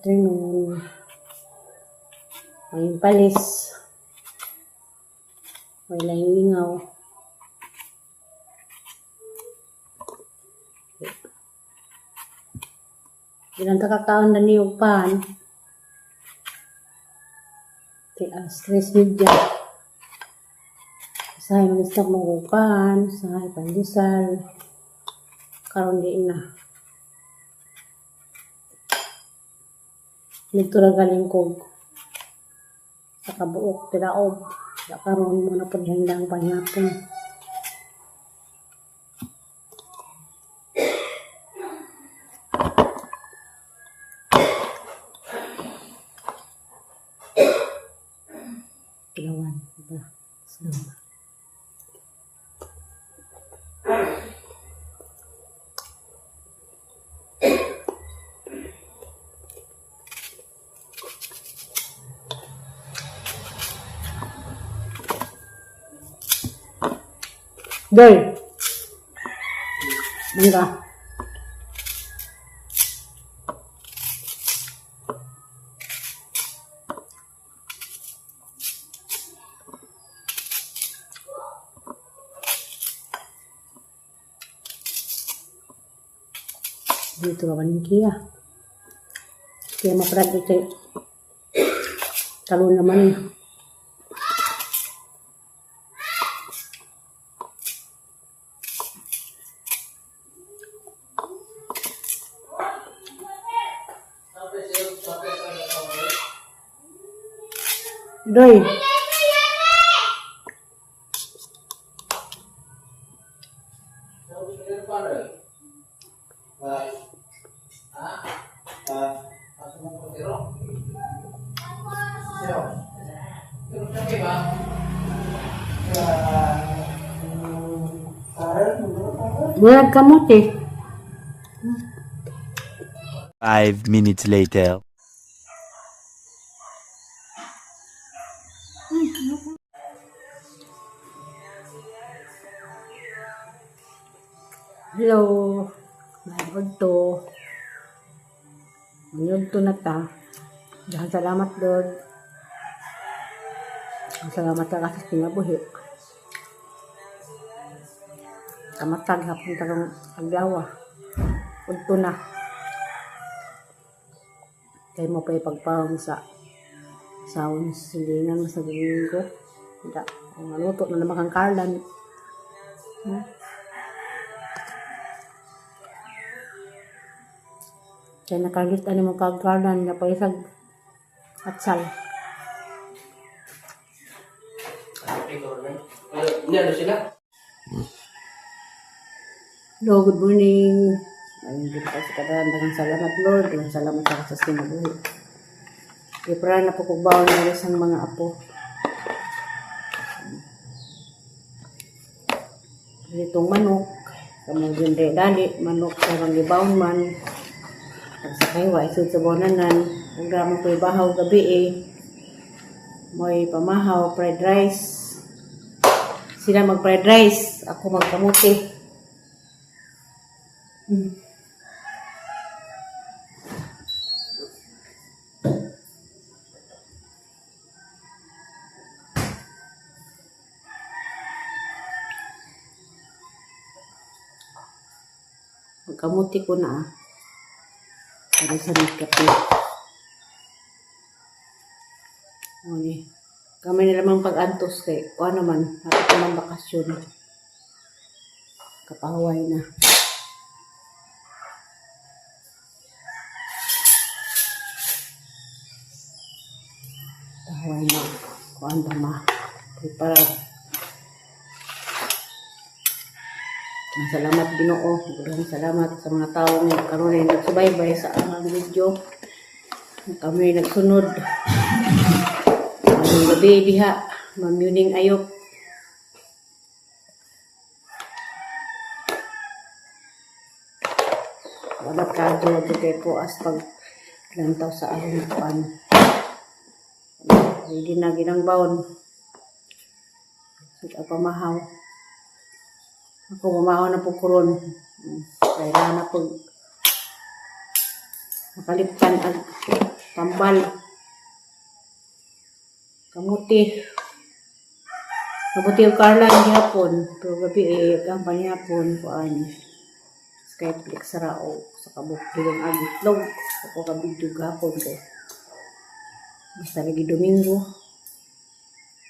Afternoon. May palis. May laing lingaw. Ilang takakaon na niyog pan. Kay alas 3:30. Usahay mag-stop mo pan, usahay pandesal. Karon di na. Nito ra galing kog sa kabuok tilaob. Sa karon mo na pud handang panghapon. Tilawan, diba? Slow. Doy. Mangga. Dito ka ba kiya? Kaya maparag kay talon naman eh. Doy. Murag kamote. 5 minutes later. Hello. Mayroon to. Mayroon to na ta. Daghang salamat, Lord. Daghang salamat sa kasas kinabuhi. Kamatag hapon tarong adlaw. Udto na. Kay mo pa ipagpahong sa sounds silingan sa Domingo. Da, ang maluto na naman kang Carlan. Kaya nakalit ani mo kag Carlan na paisag atsal. Sila. Hello, good morning. Ayun, din pa sa kadaran. Daghang salamat, Lord. Daghang salamat sa kasas kinabuhi. Ipra na po kong na isang mga apo. Ditong manok. Kamong dali, manok sa rang gibaon man. At sa kaywa, isod sa bonanan. Kung mo ko'y bahaw gabi eh. May pamahaw, fried rice. Sila mag fried rice, ako magkamuti. Magkamuti ko na ah. Para sa kape. Okay. Kami na lamang pag-antos kay kuha naman, hapit naman bakasyon. Kapahuway na. Pahuway na. Kuan ba ma? Prepare. Salamat, Ginoo. Maraming salamat sa mga taong karon ay nagsubaybay sa among video. Kami nagsunod. Ang gabi diha, Ma'am Yuning Ayop. Salamat kadyo kay po as pag lantaw sa among kuan. Ready na ginang baon. Sa pamahaw. Ako mamahaw na po kuron. Kailangan na po. Makaliptan ag tambal. Kamuti. Kamuti og Carla gihapon. Pero gabi eh, ang panihapon kuan. Skyflix ra o sa kabuk bilang ag itlog. Ako ka video gahapon ko. Basta lagi Domingo.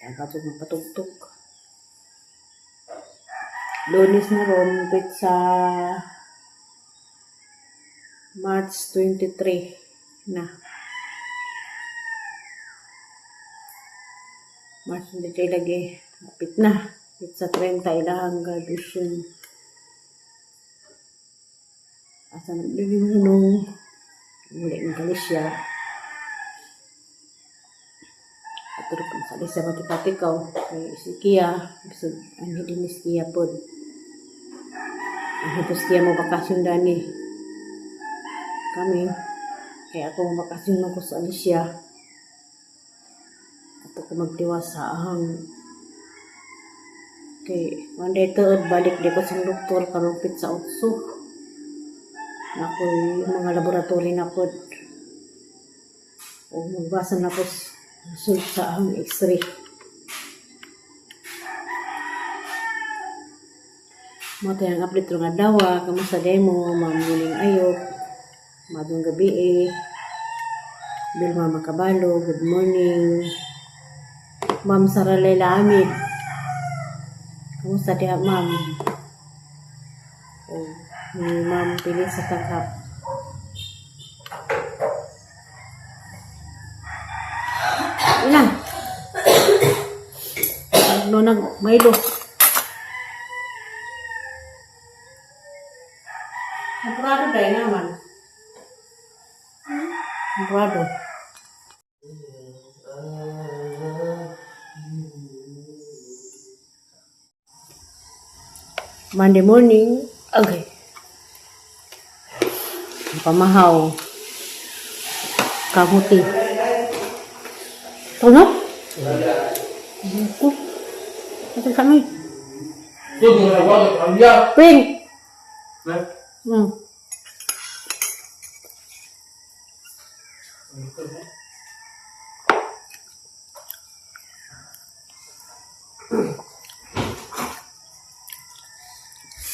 Ang katong magpatugtog. Lunes na ron, sa March 23 na. March 23 lagi. Kapit na. Sa 30 ilahang graduation. Asa na nung muli ng Galicia. Ato pa sa Alisa Matipatikaw kay si Kia, bisag ang hindi ni Kia pod. Ang hitos Kia mo bakasyon dani. Kami kaya ako mo bakasyon man ko sa Alicia. Ato ko magtiwas sa ahang kay Monday tuod balik di ko sa doktor karong sa 8. Ako yung mga laboratory na pod. O magbasa na ko result sa ahang x-ray. Mo tayo ang update nga dawa, kamusta demo, Ma'am Yuling Ayok, Madong gabi eh, Bilma Makabalo, good morning. Ma'am Sara Laila Amid, kamusta diha, ma'am? O, ni Ma'am Pilisa Takap. Ilan? No, nag Milo. Naprado dahil naman. Naprado. Monday morning. Okay. Pamahaw. Kamuti. Ito na? Buko. Ito kami. Ping!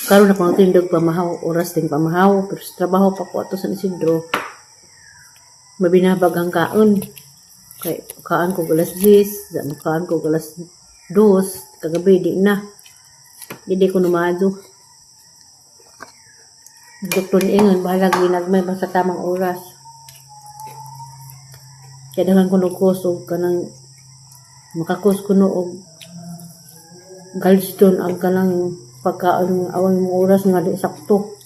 Karon ako nagtindog pamahaw, oras din pamahaw, pero sa trabaho pa ko ato sa Isidro. Mabinabag ang kaon. Kay kaan ko alas 10, kaan ko alas 2, kagabi di na. Di ko numadyo. Doktor ni ingon, bahalag ginagmay basta tamang oras. Kaya daghan ko nagkos og kanang makakos ko no og gallstone ang kanang pagkaon awang mong oras nga di sakto.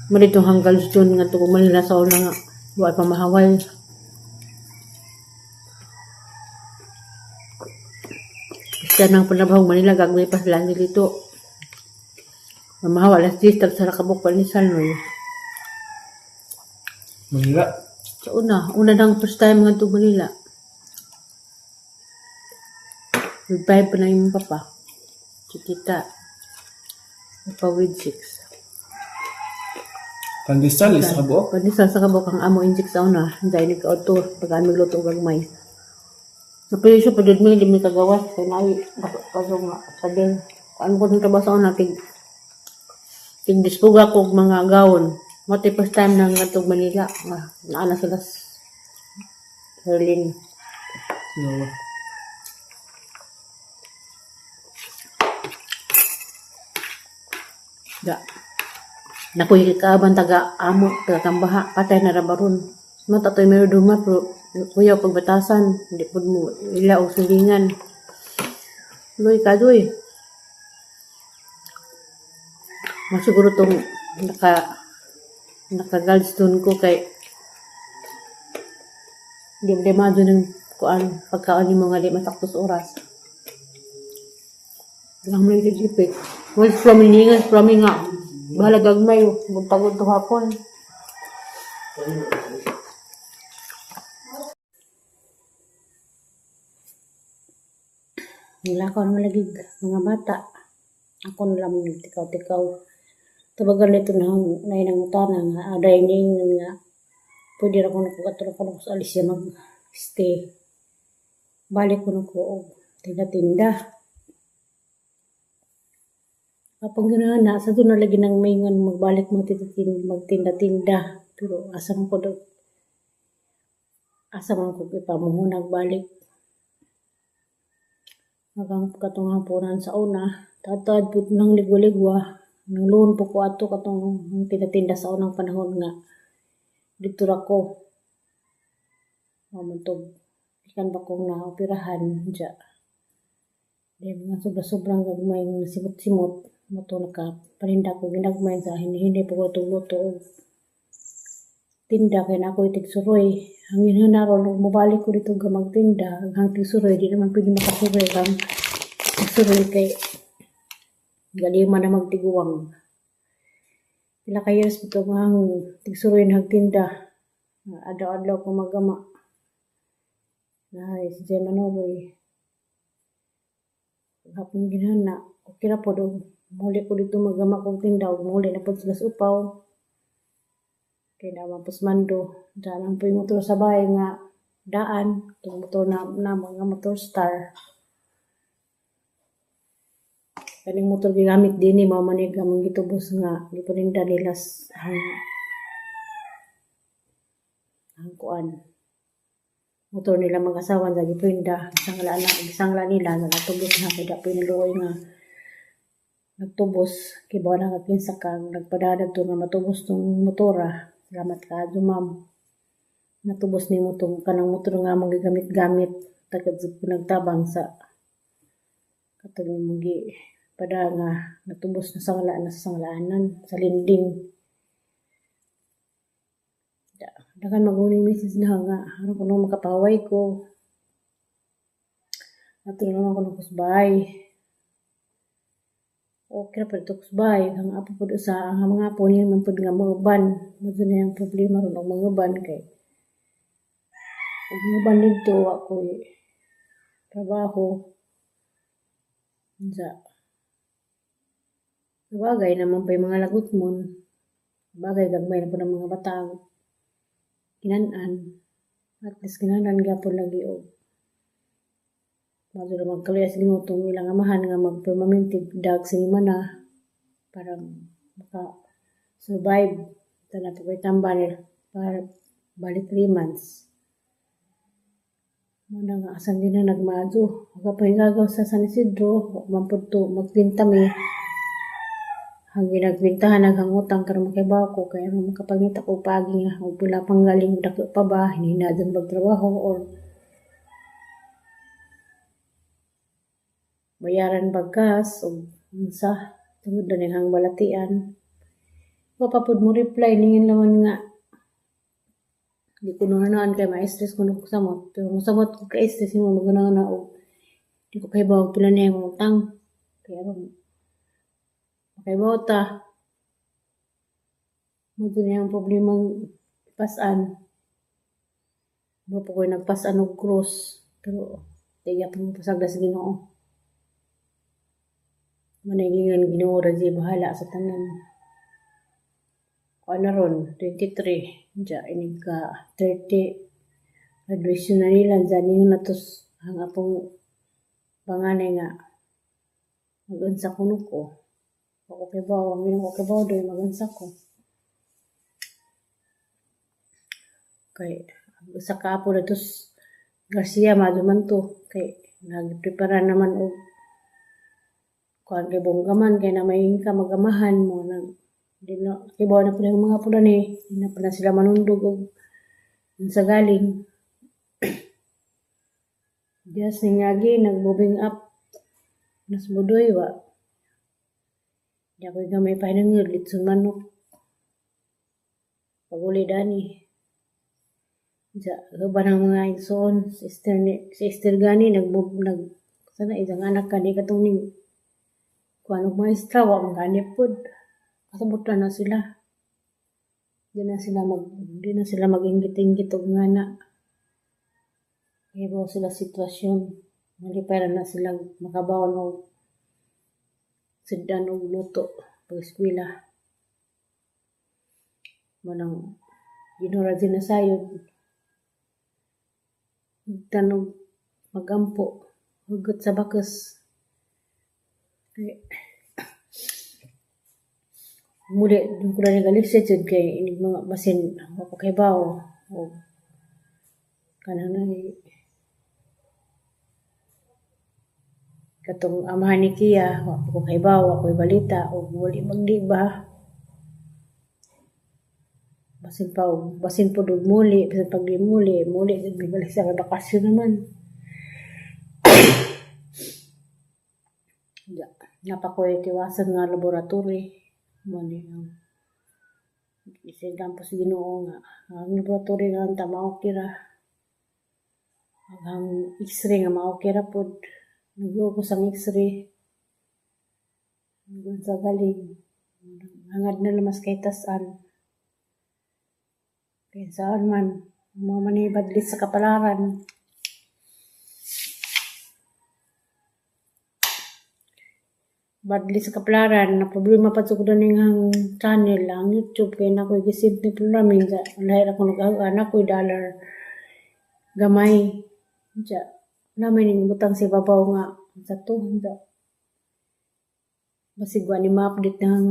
Malito hang gallstone nga to Manila sa una nga wa pa mahaway. Basta nang panabahong Manila gagawin pa sila nilito. Mamahaw alas 10 tag sa kabuk panisal no. Manila. Sa una, una nang first time nga to Manila. With 5 pa na yung papa. Si tita. Pa with 6. Pandesal isa ka buok. Pandesal sa kabuk ang amo injik sa una. Dahil nagka-auto. Pag aming luto gagmay. Napilisyo pa dyan mi, hindi mi kagawas. Kaya na, kaso nga, sa din. Ano ko nung trabaho sa una, tig dispuga ko og mga gawon. Mati first time na nga tog Manila. Ah, naana sila sa Berlin. No. Da. Nakuy kaaban taga amo, taga Kambaha, patay na ra baron. Mata to'y meron duma, pero kuya pagbatasan, hindi po mo ila og sulingan. Luy kadoy. Masiguro tong naka gallstone ko kay di di maado ng kuan pagkaon ni mga di masakto sa oras. Lang mo yung ipit. Well, from ningan, from nga. Bahala gagmay, magpagod to hapon. Nilakaw naman lagi mga bata. Ako na lang nagtikaw-tikaw. Tubagan nito na na nangutana nga aday ning nga pwede ra kuno ko adto ra kuno sa Alicia mag stay. Balik kuno ko og tinda-tinda. Apong ginahan na sa na lagi nang maingon magbalik mo magtinda-tinda, pero asa man ko do, asa man ko ipamuhunag balik. Magang katong hapunan sa una, tatad pud nang ligwa-ligwa, nang loan po ko ato katong tinda-tinda sa unang panahon nga dito ra ko. Mao man tog gikan pa kong naoperahan dya. Di mga sobra-sobrang gagmay nga simot-simot mo to nakapaninda ko ginagmay sa hinihini po ko itong luto og tinda kay na ako'y tigsuroy. Ang ginhana ron og mobalik ko dito ga magtinda, ang tigsuroy di naman pwede makasuroy ang tigsuroy kay galima na magtiguang. Pila ka years po ang tigsuroy na hagtinda. Adlaw-adlaw ko magama. Na si Jay Manoboy. Hapon ginhana, okay ra pod og muli ko dito magama kog tinda og muli na pod sila sa upaw. Kay naa man mando, daan po yung motor sa bahay nga daan, itong motor na, na mga motor star. Kaning motor gigamit dinhi mao man ni among gitubos nga gipaninda nila ang kuan. Motor nila mag-asawa sa gipaninda, gisangla na, gisangla nila nga natubos na kay da naluoy nga nagtubos kay bawa na kinsa ka nagpadadad to nga matubos tong motora. Salamat kaayo, ma'am. Natubos nimo tong kanang motor nga among gigamit-gamit tagad jud ko nagtabang sa katong imong gi pada nga natubos na sangla na sa sanglaanan sa linding. Da, daghan maguning message na nga aron kuno makapaway ko. Ato na naman kuno sa bahay. Okay ra pud ko sa bahay, ang apo pud sa ang mga apo niya man pud nga mauban. Mao jud na ang problema ron og manguban kay ug muban didto wa ko'y trabaho. Unsa? Sabagay naman pa'y mga lagutmon. Bagay gagmay na pud ang mga bata ang kinan-an. At least kinahanglan gyapon lagi og mao ra magkaluya sa Ginoo tong ilang amahan nga magpermanente dag semana para maka survive tanan po ko'y tambal para bali 3 months. Mao na nga asan din na nagmaadyo. Magapahigagaw sa San Isidro, wa man pud to magbenta mi. Ang ginagbentahan naghangutang karon makahibaw ko kay aron makapangita ko paagi nga og pila pang galing dako pa ba hinina dyan magtrabaho or bayaran ba gas o unsa tungod na niyang balatian. Wa pa pud mo reply ningin naman nga di ko nunaan kay ma-stress ko ko samot, pero mosamot ko ka stress mo maguna na og di ko kahibaw pila niya ang utang kay aron makahibaw ta mo niya ang problemang pasan. Mo po ko'y nagpasan og cross pero di gyapon mo pasagda sa Ginoo. Manay Ginoo ra di bahala sa tanan. Kuan na ron 23 diya inig ka 30 graduation na nila dyan ningon na tos ang apong panganay nga mag-unsa kuno ko. Ako kibaw, ang ginoo ko kibaw doy mag-unsa ko. Kay usa ka apo na tos Garcia madto man to kay nagprepara naman og kuan kay bongga man kay na may ka magamahan mo nang di na kibaw na pud ang mga apo ni di na pud na sila manundog og unsa galing. Just ningagi nag-moving up nas budoy wa. Di ako gamay pahinungod litson manok. Pag-uli dani. Sa uban ang mga igsoon si Esther ni si Esther gani nag nag sana isang anak kani katong ning kuan og maestra wa man gani pod. Kasabot na sila. Di na sila mag-inggit-inggit og ngana. Kahibaw sila sitwasyon. Malipay ra na sila makabawon og sudlan og luto pag eskwela. Manang Ginoo ra nasayod. Tanog magampo hugot sa bakas. Kay muli dun ko na nagalisod jud kay inig mga basin wa ko kahibaw og kanang nay katong amahan ni Kia, wa pa ko kahibaw, wa ko'y balita og muli magdi ba. Basin pa og basin pod og muli, bisan pag di muli, muli jud mi balik sa bakasyon naman. Ja, napa ko'y tiwason nga laboratory. Mo ni ang isigam po sa Ginoo nga ang laboratory nga unta ma-okay ra. Ang x-ray nga ma-okay ra pod. Nagluo ko sa x-ray. Hanggang sa galing. Hangad na lang mas kay tas-an. Kay saan man, mo man ni badlit sa kapalaran. Badlit sa kapalaran, na problema pa jud ko ning ang channel, ang YouTube kay na ko'y gisip ni programming sa lahi ra ko nag-agan ako'y dollar gamay. Ja, na may ning butang sa ibabaw nga sa to, ja. Basig wa ni ma-update ng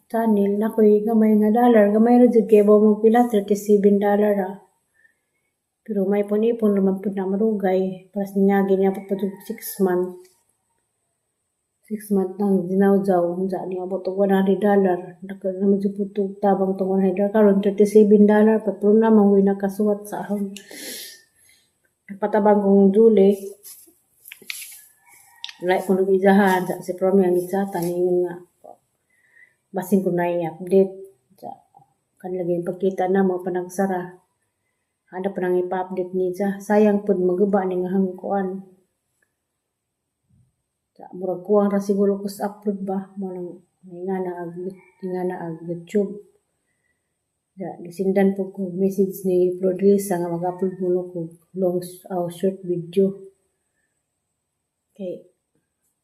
channel na ko'y gamay nga dollar, gamay ra jud kay bawo mo pila, $37 ra. Pero may ipon-ipon naman pud na marugay para sa niagi niya pa jud 6 month. 6 month nang ginawjaw unsa ni abot og $100. Dako naman jud pud tog tabang tong $100 karon $37 pa pero na man ko'y nakasuwat sa ahong nagpatabang kong Julie. Lahi ko nag-ijahan sa si Promi ang gitsata niingon nga basin ko na i-update sa kanila lagi pagkita na mo panagsara. Ada pa nang ipa-update niya. Sayang pud maguba ni nga hangkuan. Sa murag kuwang ra siguro ko sa upload ba mo nang nga na ag YouTube. Ja, gisindan po ko message ni Flordelisa nga mag-upload mo ko long oh, short video. Kay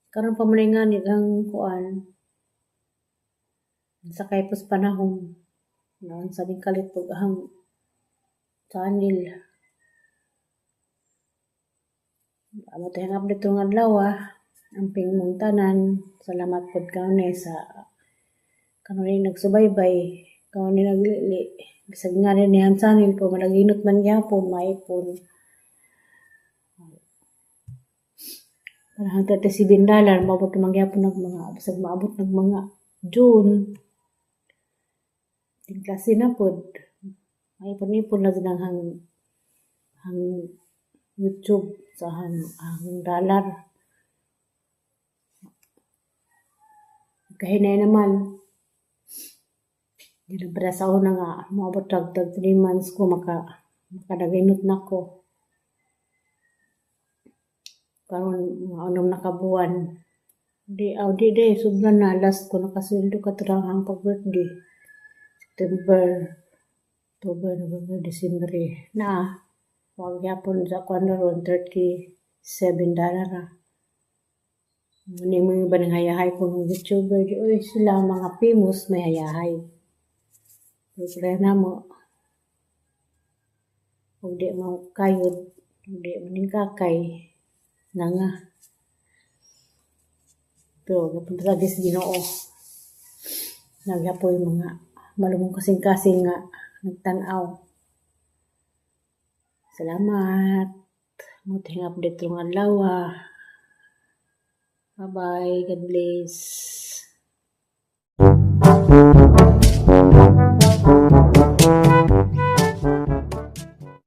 karon pa man nga ni ang kuan sakay pos panahon naon sa ning kalit pag ang channel. Amo tayong update tong adlaw ah. Amping mong tanan. Salamat pod kaunay sa kanunay nagsubaybay, kanunay naglili. Bisag nga rin niyang channel po, malaginot man gyapon, maipon. Parang $37, maabot man gyapon ng mga, bisag maabot ng mga June. Ting klase na pod. Maipon-ipon na din ang hang, hang YouTube sa hang, hang dollar. Kahinay naman, di na para sa una nga, moabot tag tag 3 months ko makadaginot na ko. Karon mga unom na ka buwan. Di aw di di sobra na last ko nakasweldo kato ang pag birthday. September, October, November, December eh. Na wag gyapon sa kuan ron $37 ra. Muna mo yung iba ng hayahay ko ng YouTuber. Di, uy, sila mga famous may hayahay. Pero pareha na mo. Kung di mo kayod, kung di mo ning kakay, na nga. Pero gapunta sa sa Ginoo. Nagyapoy mga malumong kasing-kasing nga nagtan-aw. Salamat. Muting update rong adlaw. Bye-bye. God bless.